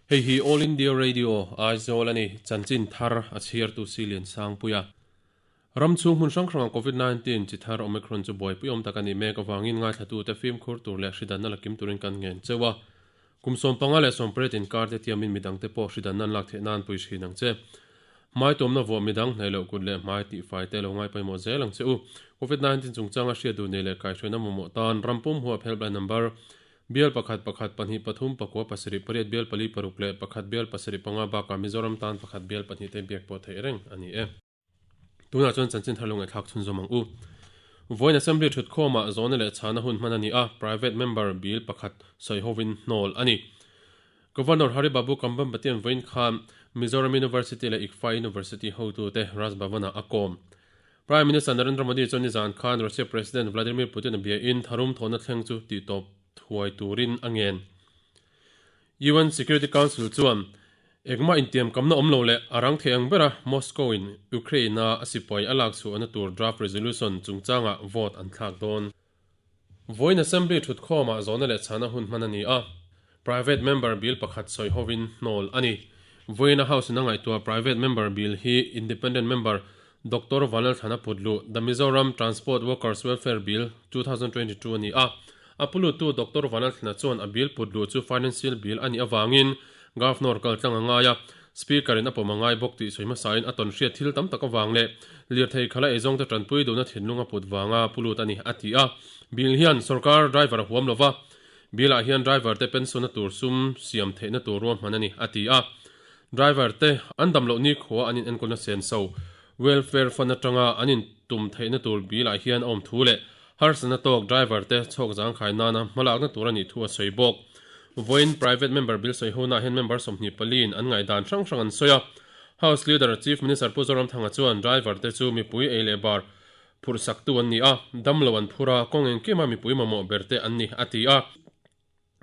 Hei hi All India Radio, Aizawl a ni, chanchin thar a chhiartu Silian Sangpuia. Ram chhung hmun hrang hrangah Covid 19 chi thar Omicron chu buaipui awm tak a nih mek avangin ngaithlatute fimkhur tur leh hridanna la kim turin kan ngen cheu a. Kum 15 leh 18 inkar te tiamin midangte pawh hridanna an lak theih nan pui thin ang che. Hmai tuamna vuah midang hnaih loh kut leh hmai tihfai te lo ngai pawimawh zel ang che u. Covid 19 chungchanga hriat duh nei leh kaihhruaina mamawh tan ram pum huap helpline number Bial pakhat pakhat pahnih pathum pakua pasarih pariat bial pali paruk leh pakhat bial pasarih panga bakah Mizoram tan pakhat bial pahnih te biak pawh theih reng a ni e. Tunah chuan chanchin thar lo ngaihthlak chhunzawm ang u. Vawiin Assembly thutkhawmah zawhna leh chhana hun hman a ni a, Private Member Bill pakhat sawi hovin hnawl a ni. Governor Hari Babu Kambhampatian vawiin khan Mizoram University leh ICFAI University hotute Raj Bhavan-ah a kawm. Prime Minister Narendra Modi chuan nizan khan Russia President Vladimir Putin a biain tharum thawhna thleng chu tihtawp thuai turin a ngen. UN Security Council chuan engmah intiamkamna awm lo leh a rang thei ang bera Moscow in Ukraine-a a sipai a lak chhuahna tur draft resolution chungchangah vote an thlak dawn. Vawiin Assembly thutkhawmah zawhna leh chhana hun hman a ni a, Private Member Bill pakhat sawi hovin hnawl a ni. Vawiina House in a ngaihtuah Private Member Bill hi Independent Member Doctor Vanlalthlana Putlu, The Mizoram Transport Workers Welfare Bill, 2022 a ni a. A puluttu Doctor Vanlalthlana chuan a bill putluh chu Financial Bill a nih avangin Governor kaltlang a ngai a, Speaker in a pawm a ngai bawk tih sawi hmasain a tawn hriat thil tam tak avang leh lirthei khala eizawngte tanpui duhna thinlung a put vanga pu lut a ni, a ti a. Bill hian sorkar driver a huam lova, Bill ah hian driver te pension na tur sum siam theihna tur ruahman a ni, a ti a. Driver te an dam loh nikhua an in enkawlna senso, welfare fund atanga an in tum theihna tur bill ah hian a awm thu leh Harsatna tawk driver te chhawk zangkhai nana hmalakna tur a nih thu a sawi bawk. Vawiin private member bill sawi hona hian member 24 in an ngaihdan hrang hrang an sawi a. House Leader Chief Minister Pu Zoramthanga chuan driver te chu mipui ei leh bar phurh saktu an ni a, damlo an phur a, kawng engkima mipui mamawh ber te an ni a ti a.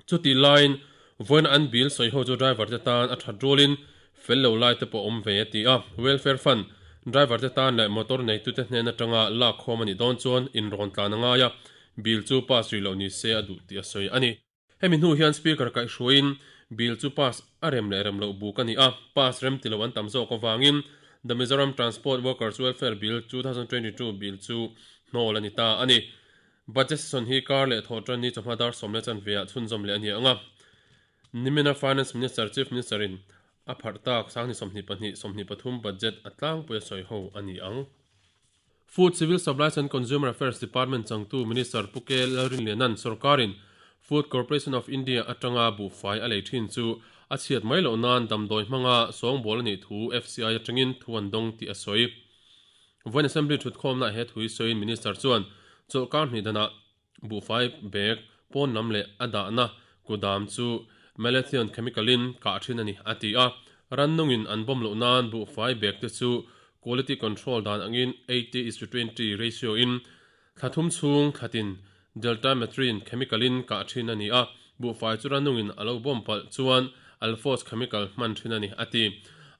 Chutih laiin vawiin an bill sawi ho chu driver te tan a that rualin fel lo lai te pawh awm ve a ti a. Welfare Fund driver te tan leh motor neitute hnen atanga lak khawm a nih dawn chuan inrawn tlan a ngai a, bill chu pass rih loh ni se a duh tih a sawi a ni. Hemi hnu hian Speaker kaihhruaiin bill chu pass a rem leh rem loh buk a ni a, pass rem ti lo an tam zawk avangin The Mizoram Transport Workers Welfare Bill 2022 bill chu hnawl a ni ta a ni. Budget session hi kar leh thawh tan ni chawhma dar sawm leh chanve ah chhunzawm leh a ni ang a. Nimina Finance Minister Chief Minister in a pharh tak Sanghni 22, 23 budget a tlangpui a sawi ho a ni ang. Food, Civil Supplies and Consumer Affairs Department changtu Minister Pu K Lalrinliana'n sawrkarin Food Corporation of India atanga buhfai a lei thin chu a chhiat mai loh nan damdawi hmanga sawngbawl a nih thu FCI atangin thu an dawng tih a sawi. Vawiin Assembly thutkhawmnaah he thu hi sawiin Minister chuan chawlhkar hnih danah buhfai bag pawn lam leh a dahna kudam chu Malathion chemical-in kah thin a ni a ti a. Rannungin an bawm loh nan buhfai bag te chu quality control dan angin 80 is to 20 ratio in thla thum chhung thlatin Deltamethrin chemical-in kah thin a ni a, buhfai chu rannungin a lo bawm palh chuan Alphos chemical hman thin a ni, a ti.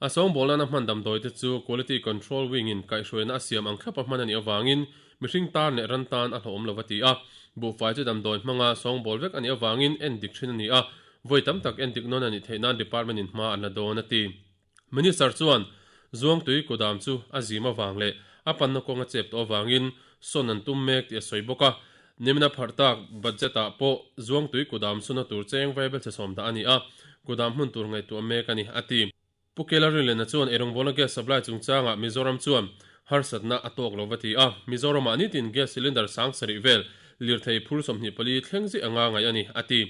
A sawngbawl nana hman damdawi te chu Quality Control Wing-in kaihhruaina a siam ang thlapa hman a nih avangin mihring tan leh ran tan a hlauhawm lo a ti a. Buhfai chu damdawi hmanga sawngbawl vek a nih avangin endik thin a ni a, vawi tam tak endik nawn a nih theih nan Department-in hma an la dawn, a ti. Minister chuan Zuangtui kudam chu a zim avang leh a panna kawng a chep tawh avangin sawn an tum mek tih a sawi bawk a. Nimina pharh tak budget ah pawh Zuangtui kudam suna tur cheng vaibel chhe sawm dah a ni a, kudam hmun tur ngaihtuah mek a ni, a ti. Pu Kela Rinlena chuan eirawngbawlna gas supply chungchangah Mizoram chuan harsatna a tawk lo va ti a, Mizoramah nitin gas cylinder sang sarih vel lirthei phur 24 thleng zih anga ngaih a ni, a ti.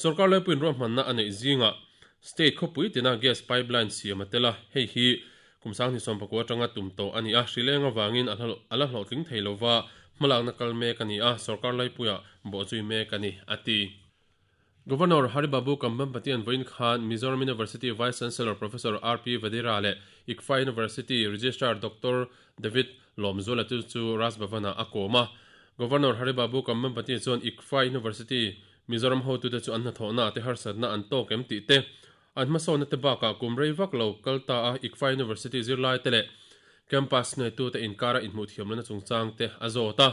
Sorkar laipuiin ruahmanna a neih zingah State khawpui tina gas pipeline siam a tel a, hei hi kum 2019 atanga tum tawh a ni a, hrileng avangin a la hlawhtling thei lova hmalakna kal mek a ni a, sorkar laipuiah bawhzui mek a ni, a ti. Governor Hari Babu Kambhampatian vawiin khan Mizoram University Vice Chancellor Professor RP Vadira leh ICFAI University Registrar Doctor David Lawmzuala te chu Raj Bhavan-ah a kawm a. Governor Hari Babu Kambhampati chuan ICFAI University Mizoram hotute chu an hnathawhna te harsatna an tawk em tih te, an hmasawnna te bakah kum rei vak lo kal ta a ICFAI University zirlai te leh campus hnaitute inkara inhmuh thiamlohna chungchang te a zawt a.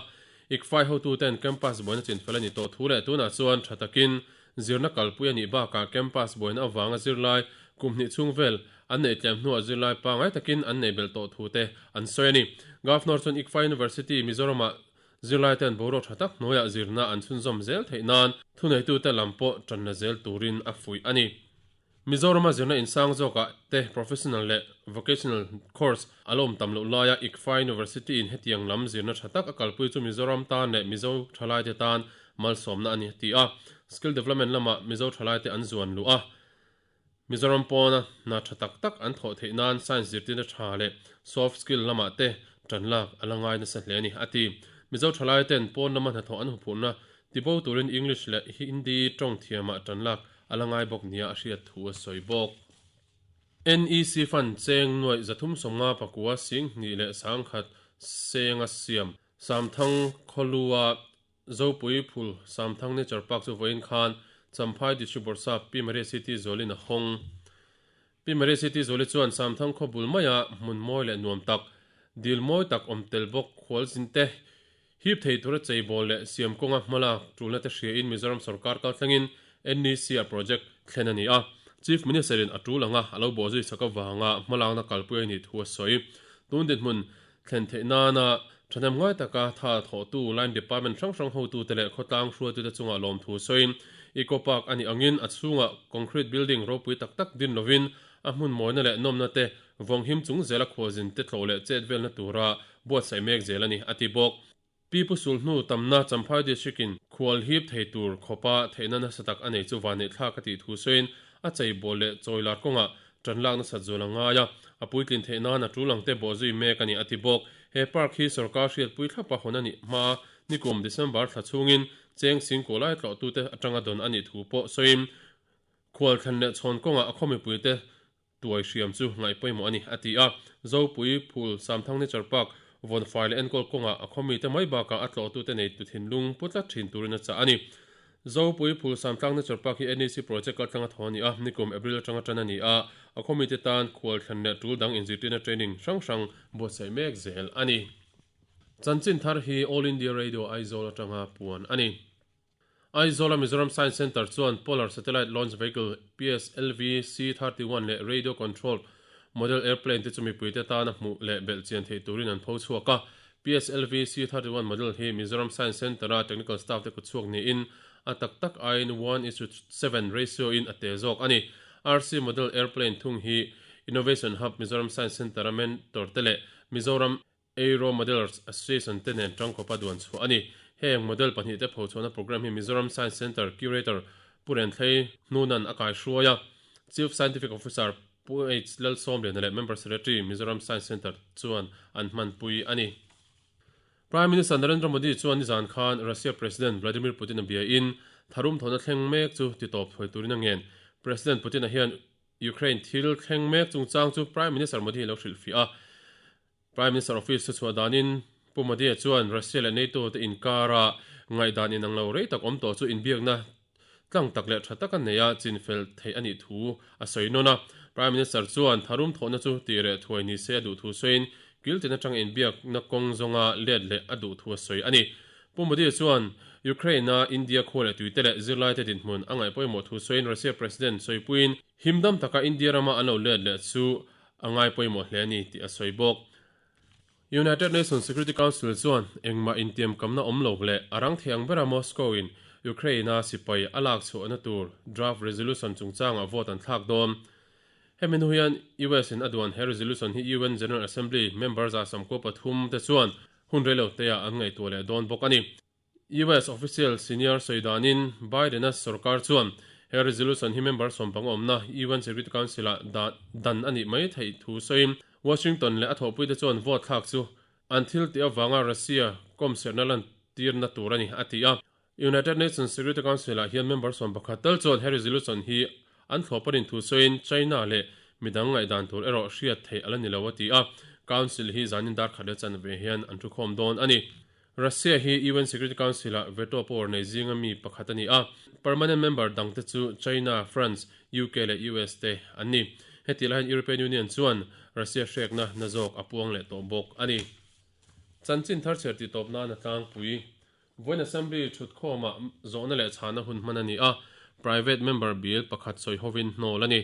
ICFAI hotuten campus buaina chinfel a nih tawh thu leh tunah chuan tha takin zirna kalpui a nih bakah campus buaina avanga zirlai Kum hnih chhung vel an neih tlem hnuah zirlai pangngai takin an nei belh tawh thu te an sawi a ni. Governor chuan ICFA University Mizoramah zirlaite'n boruak tha tak hnuaiah zirna an chhunzawm zel theih nan thuneitute lam pawh tan la zel turin a fuih a ni. Mizorama zirna insang zawkah te professional leh vocational course a la awm tam loh laia ICFA University in hetiang lam zirna tha tak a kalpui chu Mizoram tan leh Mizo thalaite tan malsawmna a ni a ti a. Skill development lamah Mizo thalaite an zuan luh a, Mizoram pawna hna tha tak tak an thawh theih nan science zirtirna tha leh soft skill lamah te tan lak a la ngai nasa hle a ni, a ti. Mizo thalai ten pawn lama hnathawh an huphurhna tibo turin English leh Hindi tawng thiamah tan lak a la ngai bawk nia a hriat thu a sawi bawk. NEC Fund cheng nuaih 350 pakua 20 leh 10,000 senga siam Samthang khawlua Zopui Phul Samthang Nature Park chu vawiin khan Champhai District Bawrhsap Pi Maria City Zualin a hawng. Pi Maria City Zuali chuan Samthang khaw bul maia hmun mawi leh nuam tak, dil mawi tak awm tel bawk khualzin te hip thei tura cheibawl leh siam kawnga hmalak tulna te hriain Mizoram sorkar kalthlengin NEC-a project thlen a ni a. Chief Minister-in a tul anga a lo bawhzui sak avanga hmalakna kalpui a nih thu a sawi. Tun dinhmun Thlen theih nana thahnem ngai taka tha thawhtu line department hrang hrang hotute leh khawtlang hruaitute chungah lawmthu sawiin Eco Park a nih angin a chhungah concrete building ropui tak tak din lovin a hmun mawina leh nawmna te vawnghim chung zela khualzin te tlawh leh chet velna tura buatsaih mek zel a ni, a ti bawk. Pi Pu Sulhnu tamna Champhai District in khual hip thei tur khawpa theihna nasa tak a nei chu vanneih thlak a tih thu sawiin a cheibawl leh chawilar kawngah tan lak nasat zual a ngai a, a puitlin theih nan a tul ang te bawhzui mek a ni a ti bawk. He park hi sorkar hriatpui thlapa hawn a nih hma nikum December thla chhungin cheng singkaw lai tlawhtute atanga dawn a nih thu pawh sawiin khual thlen leh chhawn kawngah a khaw mipuite Tuai hriam chu ngaih pawimawh a ni, a ti a. Zopui, Phul, Samthang Nature Park, Vawnfai leh enkawl kawngah a khawmite mai bakah a tlawhtute nei tu thinlung pu tlat thin turin a chah a ni. Zopui, Phul, Samtlang Nature Park hi NEC project kaltlanga thaw a ni a, nikum April atanga tan a ni a, a khawmite tan khual thlen leh tul dang inzirtirna training hrang hrang buatsaih mek zel a ni. Chanchin thar hi All India Radio Aizawl atanga puan a ni. Aizawla Mizoram Science Centre chuan Polar Satellite Launch Vehicle, PSLV, C-31 leh Radio Controlled Model Airplane te chu mipuite tana hmuh leh belhchian theih turin an pho chhuak a. PSLV C-31 model hi Mizoram Science Centre-a technical staff te kutchhuak niin a tak tak aiin one is to seven ratio in a te zawk a ni. RC Model Airplane thung hi Innovation Hub Mizoram Science Centre-a mentor te leh Mizoram Aero Modelers Association te nen tangkawpa duan chhuah a ni. Heng model pahnihte phochhuahna programme hi Mizoram Science Centre Curator Pu Renthlei Hnunan a kaihruai a, Chief Scientific Officer Pu H Lalsawmliana leh Member Secretary Mizoram Science Centre chuan an hmanpui a ni. Prime Minister Narendra Modi chuan nizan khan Russia President Vladimir Putin a biain tharum thawhna thleng mek chu titawp thuai turin a ngen. President Putin-a hian Ukraine thil thleng mek chungchang chu Prime Minister Modi lo hrilhfiah a. Prime Minister Office chu chhuah danin Pu Modi-a chuan Russia leh NATO te inkara ngaihdan inang lo rei tak awm tawh chu inbiakna tlang tak leh tha taka neia chinfel theih a nih thu a sawi nawn a. Prime Minister chuan tharum thawhna chu tih reh thuai ni se a duh thu sawiin kiltin atanga inbiakna kawng zawnga let leh a duh thu a sawi a ni. Pu Modi chuan Ukraine-a India khua leh tuite leh zirlaite dinhmun a ngaih pawimawh thu sawiin Russia President sawipuiin himdam taka India rama an lo let leh chu a ngai pawimawh hle a ni tih a sawi bawk. United Nations Security Council chuan engmah intiamkamna awm lo leh a rang thei ang bera Moscow-in Ukraine-a sipai a lak chhuahna tur draft resolution chungchangah vote an thlak dawn. Hemi hnu hian US-in a duan he resolution hi UN General Assembly member 143 te chuan hun reiloteah an ngaihtuah leh dawn bawk a ni. US official senior sawi danin Biden-a sorkar chuan he resolution hi member sawmpang awmna UN Security Council-ah dah dan a nih mai theih thu sawiin Washington leh a thawhpuite chuan vote thlak chu an thil tih avanga Russia kawmserhna lantirna tur a ni, a ti a. United Nations Security Council-ah hian member 11 tal chuan he resolution hi an thlawp a rin thu sawiin China leh midang ngaihdan tur erawh hriat theih a la ni lo, a ti a. Council hi zanin dar khat leh chanve hian an thukhawm dawn a ni. Russia hi UN Security Council-ah veto power nei zinga mi pakhat a ni a, permanent member dangte chu China, France, UK leh US te an ni. Hetih lai hian European Union chuan Russia hrekna na zawk a puang leh tawh bawk a ni. Chanchin thar chher tih tawp nan a tlangpui. Vawiin Assembly thutkhawmah zawhna leh chhana hun hman a ni a, private member bill pakhat sawi hovin hnawl a ni.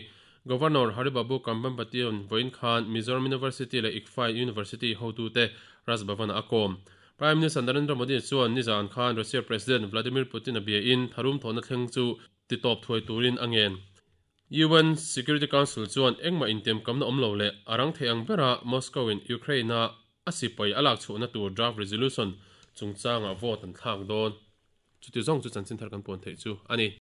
Governor Hari Babu Kambhampati-a'n vawiin khan Mizoram University leh ICFAI University hotute Raj Bhavan-ah a kawm. Prime Minister Narendra Modi chuan nizan khan Russia President Vladimir Putin-a biain tharum thawhna thleng chu titawp thuai turin a ngen. UN Security Council chuan engmah intiamkamna awm lo leh a rang thei ang bera Moscow-in Ukraine-a a sipai a lak chhuahna tur draft resolution chungchangah vote an thlak dawn. Chuti zawng chu chanchin thar kan puan theih chu a ni.